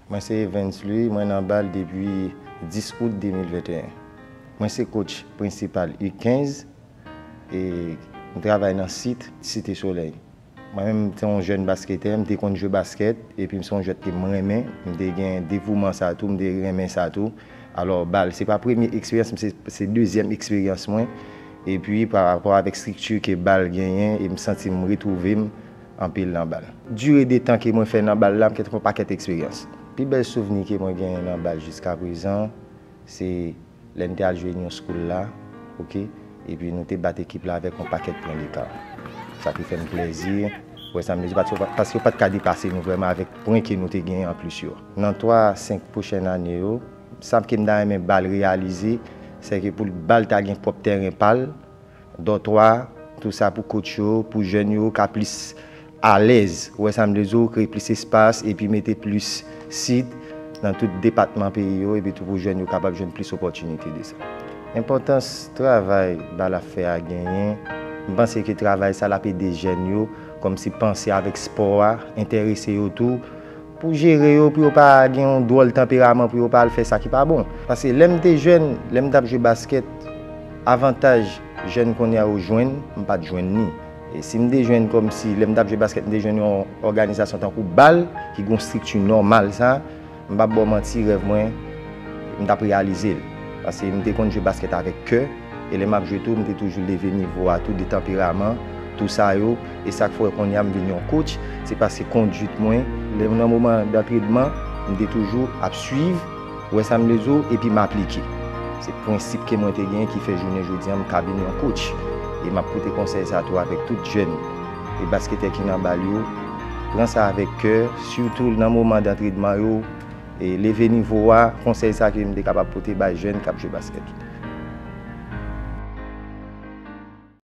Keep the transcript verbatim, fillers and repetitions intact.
Mwen se Evens Louis, mwen nan bal depi dis out de mil venteyen. Mwen se coach prensipal U kenz e m travay nan sit Site Solèy. Mwen menm, m te yon jèn basketè, m te konn jwe baskèt, epi m se yon jwèt ke m renmen, m te gen devouman sa tou, m te renmen sa tou. Alò, bal, se pa premye eksperyans m, se, se dezyèm eksperyans mwen. Epi, pa rapò avèk estrikti ke bal genyen, e m santi m retwouve m anpil nan bal. Dire de tan ke mwen fè nan bal la, m fè yon pakèt eksperyans. Pi bèl souvni ke mwen genyen nan bal jiska prezan, se lè n te al jwe New School la, oke? Epi nou te bat ekip la avèk yon pakèt pwen deka. Sa te fè m plèzi, wè sa m vle di, paske, paske yo pa t ka depase nou vrèman avèk pwen ke nou te genyen anplis yo. Nan twa, senk pwochèn ane yo, sa ke m ta renmen bal reyalize, se ke pou bal ta gen pwòp tèren pa l, dòtwa, tou sa pou coach yo, pou jèn yo ka plis alèz, ou wè sa m vle di w, kreye plis espas epi mete plis sit nan tout depatman peyi yo, epi tou pou jèn yo kapab jwenn plis opòtinite de sa. Enpòtans travay bal ap fè a genyen, m panse ke travay sa l ap ede jèn yo kòmsi panse avèk spò a, enterese yo tou, pou jere yo, pou yo pa gen yon dwòl tanperaman, pou yo pa al fè sa ki pa bon. Paske lè m te jèn, lè m t ap jwe baskèt, avantaj jèn kounye a yo jwenn, m pa t jwenn ni. E si m te jwenn kòmsi, lè m t ap jwe baskèt, m te jwenn yon òganizasyon tankou bal, ki gen yon estrikti nòmal sa, m p ap ba w manti, rèv mwen, m t ap reyalize l. Paske m te konn jwe baskèt avèk kè, e lè m ap jwe tou, m te toujou leve nivo a tou, de tanperaman, tou sa yo, e sa k fè kounye a m vin yon coach, se paske kondwit mwen, lè m nan moman dantrenman, m te toujou ap swiv, wè sa m vle di w, epi m aplike. Se prensip ke mwen te genyen ki fè jounen jodi a m ka vin yon coach. E m ap pote konsèy sa tou avèk tout jèn e basketè ki nan bal yo. Pran sa avèk kè, sitou nan moman dantrenman yo, e leve nivo a, konsèy sa ke m te kapab pote bay jèn k ap jwe baskèt.